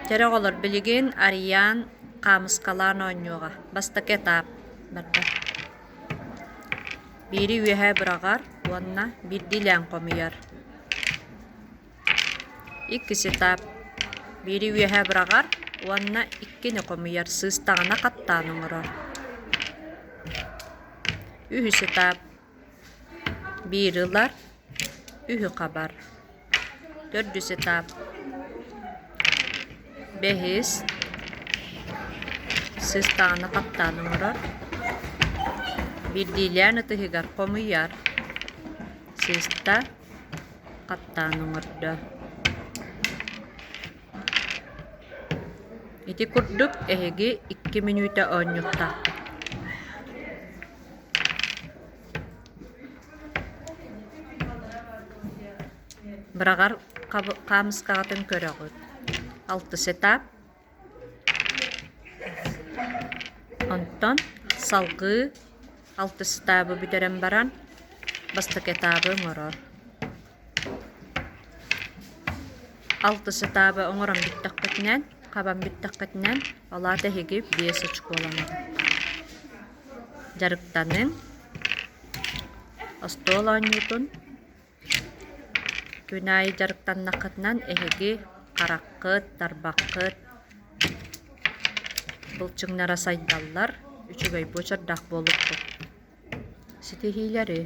Кэрэ оҕолор билигин Арыйаан хаамыскалаан оонньуоҕа, бастакы этап барда. Биири үөһэ быраҕар уонна биирдиилээн хомуйар. Иккис этап биири үөһэ быраҕар уонна иккини хомуйар, сыыстаҕына хаттаан оҥорор. Үһүс этап биири ылар, үһү хабар. Төрдүс этап бэһис сыыстаҕына хаттаан оҥорор, биирдиилээн ытыһыгар хомуйар, сыыста хаттаан оҥордо. Ити курдук эһиги икки мүнүүтэ оонньуохтааххыт. Быраҕар хаамыскаҕытын көрөҕүт. Алтыс этап. Онтон салгыы алтыс этабы бүтэрэн баран бастакы этабы оҥорор. Алтыс этабы оҥорон бүттэххитинэн, хабан бүттэххитинэн, ол аата эһиги биэс очколаныгыт. Дьарыктаныҥ, остуол оонньуутун күн аайы дьарыктаннаххытынан эһиги хараххыт, тарбаххыт былчыҥнара сайдаллар, үчүгэй буочардаах буолуоххут. Ситиһиилэри!